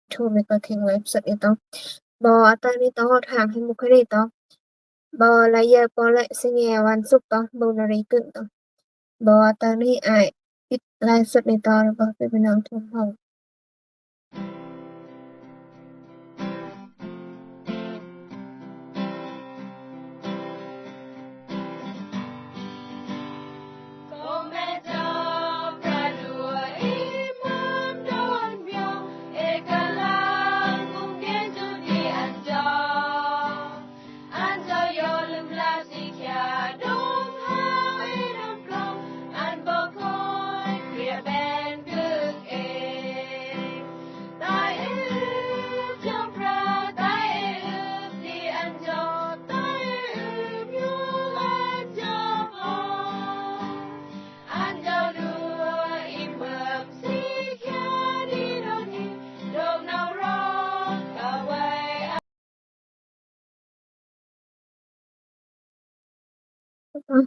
Thu mi ko kheng live sot i to. Bo a tơ ni to, thang he mu ke ni to. Bo la ye po le se nge wan suk to, bo na ri kưn to. Bo a tơ ni ai, pit live sot ni to, bo be bi nong thôm hau.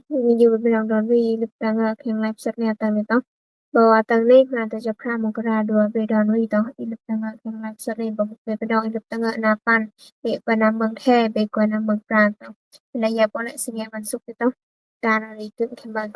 Wi ju be bi nong don wi, lip tang a kheng live sot ni a tơ ni to. Bahwa tang nik na ta japra mengkera dua be don wi tong ilep tengah tang lai sore ba muk be pedong ilep tengah na pan be ba na meng the be gua na meng pran tong. Wilayah boleh singe ban suk tong. Tan ri tum kembang.